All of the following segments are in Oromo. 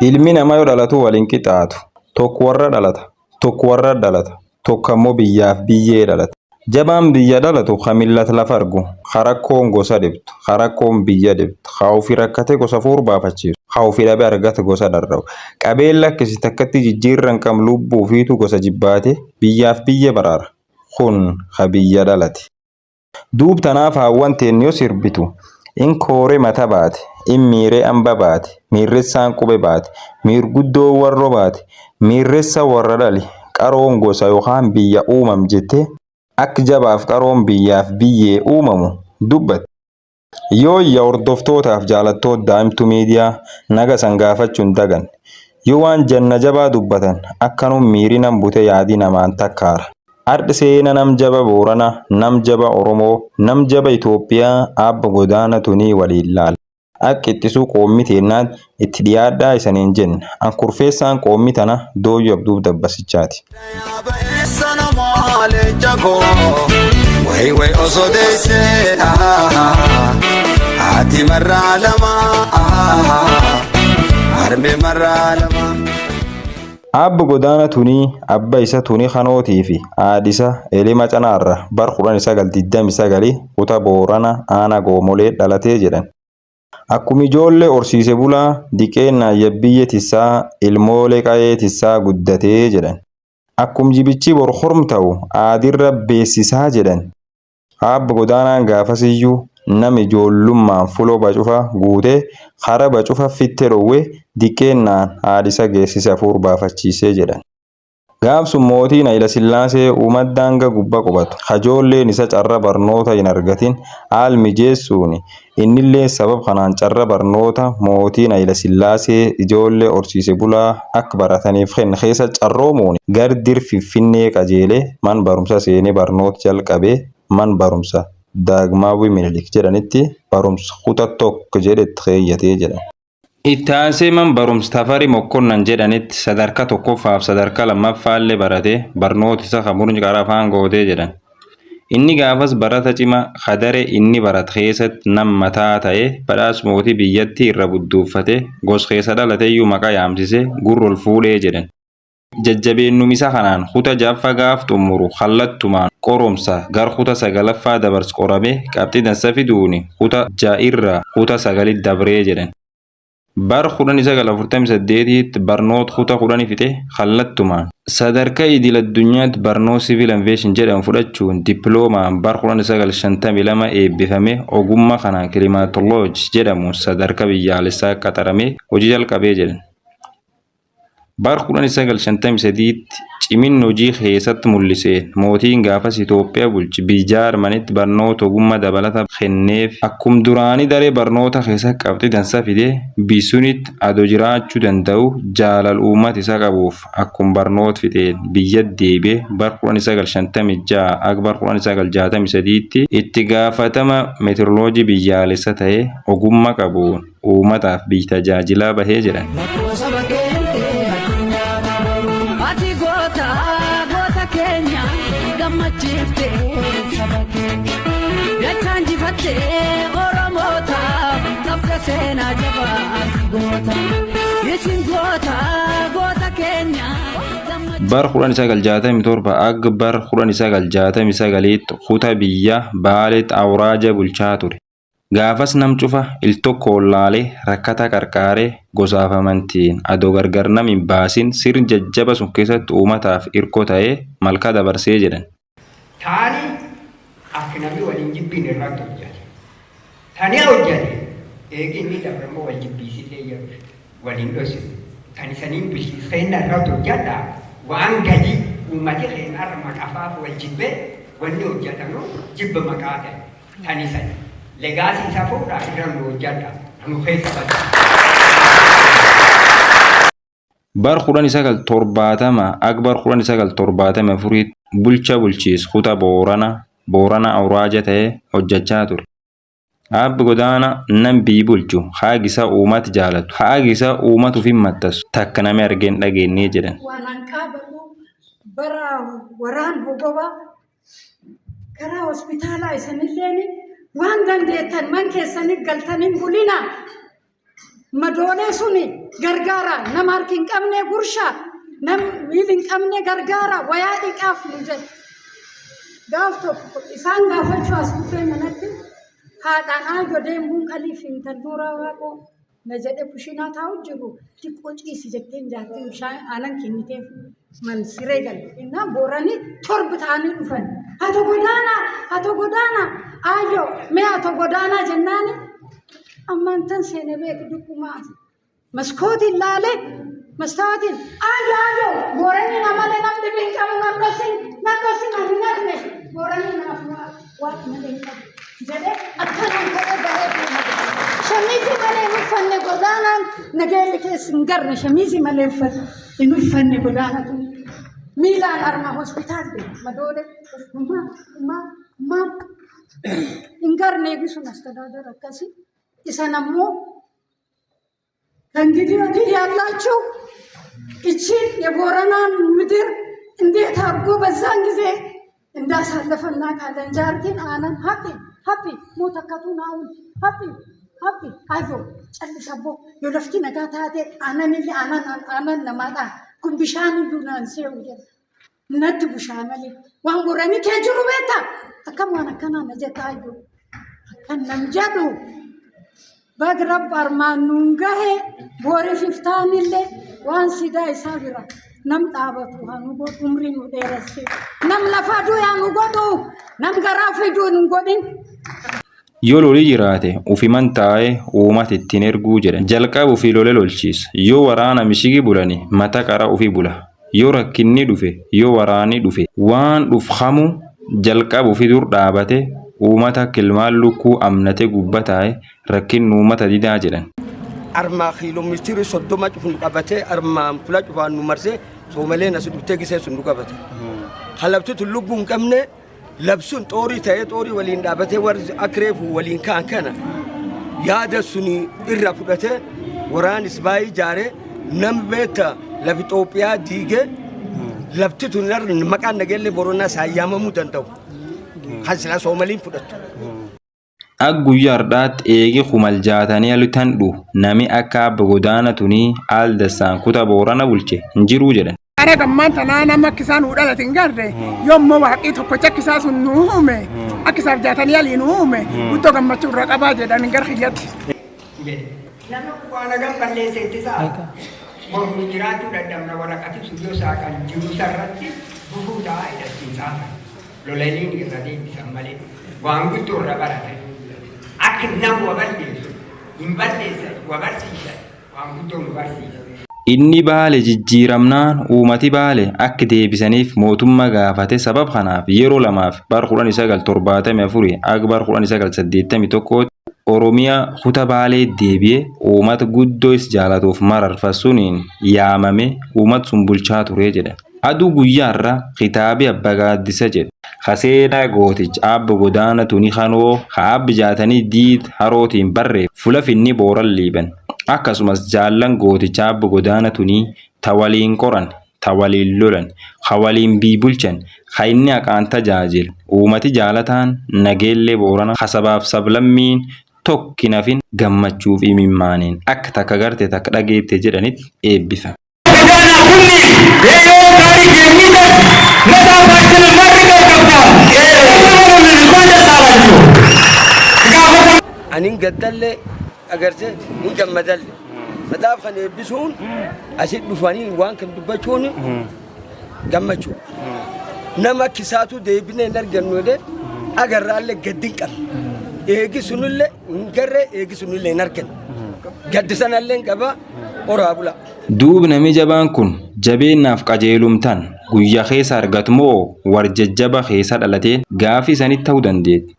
Ilmi namaa yoo dhalatu wal hin qixxaatu. Tokko warra dhalata, tokko warra dhalata, tokko ammoo biyyaaf biyyee dhalata. Jabaan biyya dhalatu ka millata lafa argu, ka rakkoon gosa dhibdu, ka rakkoon biyya dhibdu, ka ofi rakkate gosa fuur baafachiisu, ka ofi dhabe argate gosa dharra'u. Qabeen lakkisi takkatti jijjiirra hin qabne lubbuu ofiitu gosa jibbaate biyyaaf biyya baraara. Kun ka biyya dhalate. Duub tanaaf haawwan teen yoo sirbitu in koore mata baate, in miiree amba baate, miirressaan qube baate, miirguddoo warro baate, miirressa warra dhali, qaroon gosa yookaan biyya uumam jette akka jabaaf qaroon biyyaaf biyyee uumamu dubbatti. Yooyya hordoftootaaf jaalattoota Daa'imtuu Miidiyaa naga san gaafachuu hin daganne. Yoo waan janna jabaa dubbatan akkanum miiri nam bute yaadi namaan takkaara. Ardhi seena nam jaba Boorana, nam jaba Oromoo, nam jaba Itoophiyaa Aabba Godaana Tunii waliin laalla. Akka ittisuu qoommi teennaat itti dhiyaadhaa isaniin jenna. An kurfeessaan qoommi tana Dooyyoo Abduuf Dabbasichaati. Ba'eessa namaa leenca koo wayi wayi osoo deessee haati marraa lama harmee marraa lama. Aabba Godaana Tunii abba isa Tuni Kanootii fi haadhi isa Elima Canaarra bar 1929 kuta Boorana aana Goomolee dhalatee jedhan. Akkuma ijoollee horsiise bulaa diqeennaan yabbiyye tissaa ilmoolee qayee tissaa guddatee jedhan. Akkum jibichi bor horm ta'u aadirra beessisaa jedhan. Aabba Godaanaan gaafasiyyuu nam ijoollummaan fuloo bacufa guutee kara bacufa fitte dhowwe diqqeennaan haadhisa geessise hafuur baafachiisee jedhan. Gaaf sun mootiin Hayila Sillaasee uumat daanga gubba qubatu kajoolleen isa carra barnoota hin argatin haal mijeessuuni innillee sabab kanaan carra barnoota mootiin Hayila Sillaasee ijoollee horsiise bulaa akka barataniif kenne keessa carroomuun gar dir Finfinnee qajeelee man barumsa seenee barnoota jalqabee man barumsa Daagmaawwi Minilik jedhanitti barumsa kuta tokko jedhetti keeyyatee jedhan. Itti aansee man barumsa Tafari Mokkonnan jedhanitti sadarkaa tokkoffaaf sadarkaa lammaffaallee barate barnoota isa kan murni qara afaan gootee jedhan. Inni gaafas barata cima kadare inni barate keessatti nam mataa ta'e badhaas mootii biyyattii irra budduuffate gos keessa dhalateyyuu maqaa yaamsise gurra ol fuudhee jedhan. Jajjabeennum isa kanaan kuta ja'affa gaaf xumuru kallattumaan qoromsa gar kuta sagalaffaa dabars qorame qabxii dansa fiduuni kuta 6 irraa kuta 9 dabree jedhan. Bar 1948tti barnoota kuta 10 fixe kallattumaan sadarka idil addunyaatti barnoota civil aviation jedhamu fudhachuun dippiloomaan bar 1952 eebbifame ogummaa kanaan climatology jedhamuun sadarka biyyaalessaa qaxaramee hojii jalqabee jedhan. Bar 1953tti ciminni hojii keessatti mul'iseen mootiin gaafas Itoophiyaa bulche biyya Jaarmanitti barnoota ogummaa dabalata kenneef. Akkum duraanii daree barnoota keessa qabxii dansa fide biyyisunitti adoo jiraachuu danda'u jaalala uummata isa qabuuf akkum barnoota fixeen biyya deebi'e bar 1956 akka bar 1963tti itti gaafatama meetirooloojii biyyaalessa ta'ee ogummaa qabuun uummataaf biyya tajaajilaa bahee jedhan. Rakkoo saba keentee addunyaa babalu. Ati goota goota keenya gammachiifte saba keenya. Dachaan jifatte Oromoota qabda seenaa jabaa ati goota. Isin goota goota keenya. Bar 1967 ag bar 1969tti kuta biyya Baaleetti awraaja bulchaa ture. Gaafas nam cufa il tokkoon laalee rakkata qarqaaree gosaaf amantiin adoo gargar nam hin baasin sirn jajjaba sun keessatti uumataaf irko ta'ee malka dabarsee jedhan. Taani akka nami wal hin jibbine irratti hojjate. Tani hojjate eegi inni dabre immoo wal jibbiisillee jedhu wal hin dhosine. Kan isaniin bulchiinsa keenna irratti hojjadha waan gadi uummati keenya har'a maqafaaf wal jibbee wanni hojjetanu jibba maqaa ta'e. Tani sani. Legacy isaa fuudha irra nu hojjadha. Nu keessa bada. Bar 1970 ag bar 1974 bulcha bulchiis kuta Boorana Boorana Awraaja ta'ee hojjachaa ture. Aabbi Godaana nam biyyi bulchu haagi isaa uumat jaalatu haagi isaa uumat ufin mattasu takka nami argee hin dhageennee jedhan. Waan an qaabadhu bara waraan hogobaa. Karaa hospitaalaa isinilleen waan dandeettan man keessanii galtanii bulina. Madoolee suni gargaara. Nama harki hin qabne gurshaa. Nam miilli hin qabne gargaara. Wayaa dhiqaaf nu jedhe. Gaaf tokko isaan gaafachuu as dhufee manatti haadhaan aayyoo deemuun qaliif intalluuraa waaqoo na jedhe kushinaa taa'u jiru xiqqoo ciisi jetteen jaartiin bishaan aanan kenniteef man siree galle. Innaan booranii torba ta'anii dhufan. Hato godaanaa hato godaanaa aayyoo mee hato godaanaa jennaani ammaan tan seene beeku dukkumaa maskootiin laalee mastaawatiin aayyoo aayyoo booranii na malee namni dhibii hin qabu nan dhosin nan dhosin ani hin argne booranii naaf waaqa malee hin qabu jedhee akkanaan ka'ee bahee deema. Shamiizii malee hin uffanne godaanaan nageelli keessa hin garne shamiizii malee hin uffanne godaanatu miilaan arma hospitaal deema madoolee maa maa maa hin garne eegisuun astadaadara akkasii isan ammoo ከእንግዲህ ወዲህ ያላችሁ እቺን የቦረናን ምድር እንዴት አድርጎ በዛን ጊዜ እንዳሳለፈ እናውቃለን። ጃርቲን አነን ሀፒ ሀፒ ሞተከቱን አሁን ሀፒ ሀፒ አይዞ ጨልሰቦ የለፍቲ ነጋ ታቴ አነን አነን አነን ነማጣ ኩን ቢሻን እዩ ናንሴው ነቲ ቡሻመሌ ዋን ቦረኒ ኬጅሩ ቤታ akkam waan akkanaa na jetta ayyo akkan nam jedhu bagrab armaan nuun gahe booriif iftaanillee waan sidaa isaa bira nam dhaabatu haa nu godhu umrii nu dheeresse nam lafa du'e haa nu godhu nam garaa fiduu nu godhin. Yoo loli jiraate ufiman taa'ee uummata ittiin erguu jedhan. Jalqaba ufii lole lolchiisa. Yoo waraana mishigi bulani mata qara ufi bula. Yoo rakkinni dhufe yoo waraanni dhufe waan dhuf hamu jalqaba ufi dur dhaabate uummata akka ilmaan lukkuu amnate gubba taa'e rakkinni uummata didaa jedhan. Armaa kiiloomeetirii 30 cufu nu qabatee armaan fula cufaan nu marsee soomaleen as dhuftee gisee sun nu qabate. Kalabti tun lubbuu hin qabne labsuun xoorii ta'ee xoorii waliin dhaabatee warri akka reefu waliin ka'an kana yaada suni irra fudhatee waraan isbaayii ijaaree nam beekta lafi Itoophiyaa diigee lafti tun maqaan nageellee Boronaa saayyaamamuu danda'u. Kan silaa soomaliin fudhattu. Akka guyyaa har'aatti eegi kumal jaatanii alitan dhu nami akka abba godaana tunii aal dassaan kuta Boorana bulche hin jiruu jedhan. Ara gammaan tanaa nama akka isaan nuu dhalate hin garre yommuu waaqii tokkocha akka isaa sun nuu uume akka isaaf jaatanii alii nuu uume guddoo gammachuu irra qabaa jedhan gara kiyyatti. Jedhe. Nama waan hagam balleesse ittisaa. Mormu jiraachuu dadhabna waraqati sun yoo saaqan jiru sarratti gufuu ta'a hidhachiin saafan. Lolaniin irra deebisan malee waan guddoo irra baratan. Akka nama wa balleessu hin balleessan wa barsiisan waan guddoo nu barsiisa. Inni Baale jijjiiramnaan uummati Baale akka deebisaniif mootummaa gaafate. Sababa kanaaf yeroo lamaaf bara 1974 akka bara 1981 Oromiyaa kuta Baalee deebi'ee uummata guddoo is jaalatuuf mararfasuniin yaamame uummata sun bulchaa ture jedhan. Aduu guyyaarra kitaabii Abbaa Gaaddisa jedhu Kaseenaa gooticha Abba Godaana Tuni Kanoo Abbi Jaatanii Diid Harootiin barreef fula finni Booran liiban. Akkasumas jaallan gooticha Abba Godaana Tunii ta waliin qoran, ta waliin lolan, ka waliin bii bulchan, ka inni haqaan tajaajil uummati jaalataan nageellee Boorana kasabaaf sablammiin tokki nafin gammachuu fi imimmaaniin akka takka garte takka dhageette jedhanitti eebbifame. የሕይወት ታሪክ የሚደርስ መጽሐፋችንን መርቀው ከፍተዋል። እንኳን ደስ አላችሁ። Ani hin gaddallee agartee hin gammadalle. Mataaf kan eebbisuun asitti dhufanii waan kan dubbachuun gammachuu. Nama akka isaatu deebinee hin argannu jedhee agarraallee gaddi hin qabne. Eegi sunillee hin garree eegi sunillee hin arganne. Gaddi sanallee hin qaba oraa bula. Duub nami jabaan kun jabeennaaf qajeelumtaan guyyaa keessa argatu moo war jajjaba keessa dhalateen gaafii isanitti ta'uu dandeetti.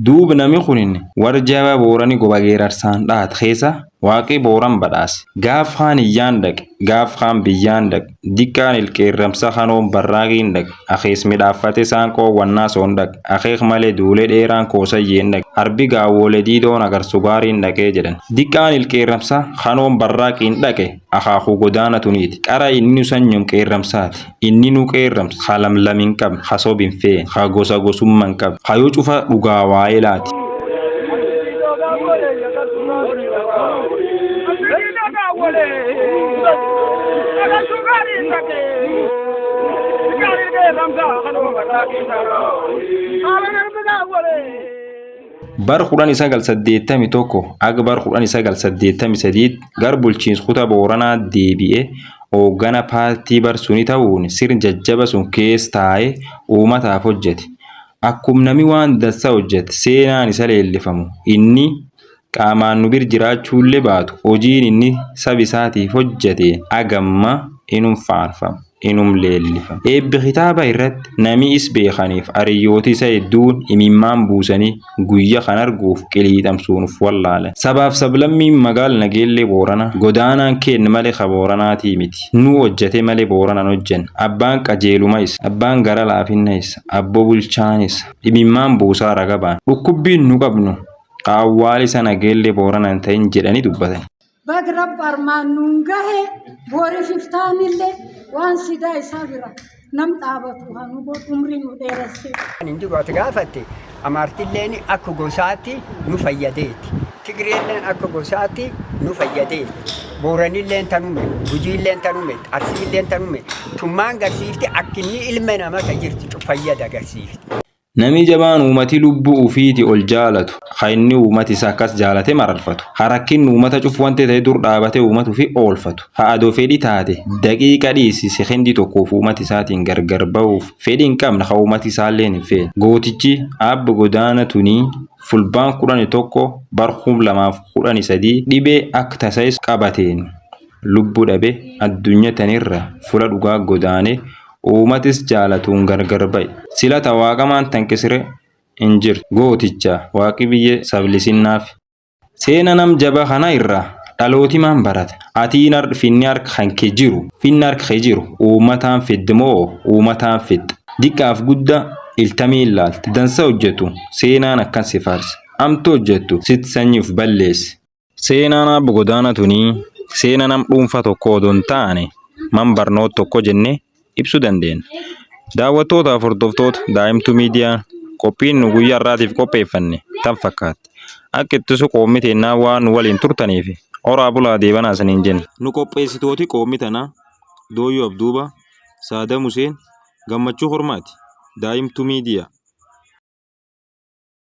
Duub nami kunin war jaba Boorani goba geerarsaan dhahat keessa Waaqii Booran badhaase. Gaaf kaan iyyaan dhaqe, gaaf kaan biyyaan dhaqe, diqqaan ilqeerramsa kanoon barraaqiin dhaqe, akees midhaaffate saanqoo wannaa soon dhaqe, akeek malee duulee dheeraan koosayyeen dhaqe, arbi gaawwoole diidoon agarsu gaariin dhaqee jedhan. Diqqaan ilqeerramsa kanoon barraaqiin dhaqe akaakuu godaana tuniiti. Qara inni nu sanyum qeerramsaati. Inni nu qeerramsa ha lamlam hin qabne, ha sob hin feene, ha gosa gosumma hin qabne, ha yo cufa dhugaa waa'ee laati. Bar 1981 ag bar 1983 gar bulchiins kuta Booranaa deebi'e hooggana paartii bar suni ta'uun sirn jajjaba sun kees taa'e uumataaf hojjete. Akkum nami waan dansa hojjete seenaan isa leellifamu inni qaamaan nu bir jiraachuullee baatu hojiin inni sab isaatiif hojjeteen agamma inum faarfama. Inum leellifama. Eebbi kitaaba irratti nami is beekaniif ariyyooti isa hedduun imimmaan buusanii guyya kan arguuf qiliixamsuun uf wallaalan. Sabaaf sablammiin magaal Nageellee Boorana godaanaan keenn male ka Booranaatii miti. Nu hojjate male Booranan hojjanne. Abbaan qajeeluma isa. Abbaan gara laafinna isa. Abbo bulchaan isa. Imimmaan buusaa raga baan. Dhukkubbiin nu qabnu ka awwaal isa Nageellee Boorana hin ta'in jedhanii dubbatan. Bag Rabb armaan nuun gahe booriif iftaanillee waan sidaa isaa bira nam dhaabatu haa nu godhu umrii nu dheeressee. Hin jiru ati gaafatte Amaartilleen akka gosaatti nu fayyadeeti. Tigreelleen akka gosaatti nu fayyadeeti. Booranilleen tanume, Gujiilleen tanume, Arsiilleen tanume. Tummaan garsiifti akka inni ilma nama ka jirtu fayyada garsiifti. Nami jabaan uumati lubbuu ufiiti ol jaalatu, ka inni uumati isa akas jaalate mararfatu, ka rakkinni uumata ch'ufa wonti tahe dur d'aabate uumata ufi oolfatu, ka ado fed'i taate daqiiqa d'iisi sekendi tokoof uumata isaatiin gargar bahuuf fed'i inqamne, ka uumati isaaleen hinfeene. Gootichi aabba Godaana Tunii Fulbaan 11 bar 2013 dhibee ak tasa is qabateen lubbu dhabe addunya tanirra fula dhugaa godaane uumatis jaalatuun gargar ba'e. Sila ta waaqamaan tanqisire hin jirtu. Gooticha waaqi biyye sablisinnaaf. Seena nam jaba kana irraa dhalooti maan barata? Atiin ardh finni harka kanke jiru finni harka kee jiru uumataan fidde moo uumataan fixxa? Diqqaaf gudda iltamii ilaalta. Dansa hojjetu seenaan akkan si faarsa. Amtu hojjettu sit sanyi uf balleesse. Seenaan Aabbo Godaana tunii seena nam dhuunfa tokko odoo hin taane man barnoota tokko jenne ibsuu dandeenya. Daawwattootaaf hordoftoota Daa'imtuu Miidiyaa qophiin nu guyyaa har'aatiif qopheeffanne tan fakkaatti. Akka ittisu qoommi teennaa waan nu waliin turtaniif horaa bulaa deebanaa isiniin jenna. Nu qopheessitooti qoommi tanaa Dooyyoo Abduubaa, Saadam Huseen, Gammachuu Hormaati. Daa'imtuu Miidiyaa.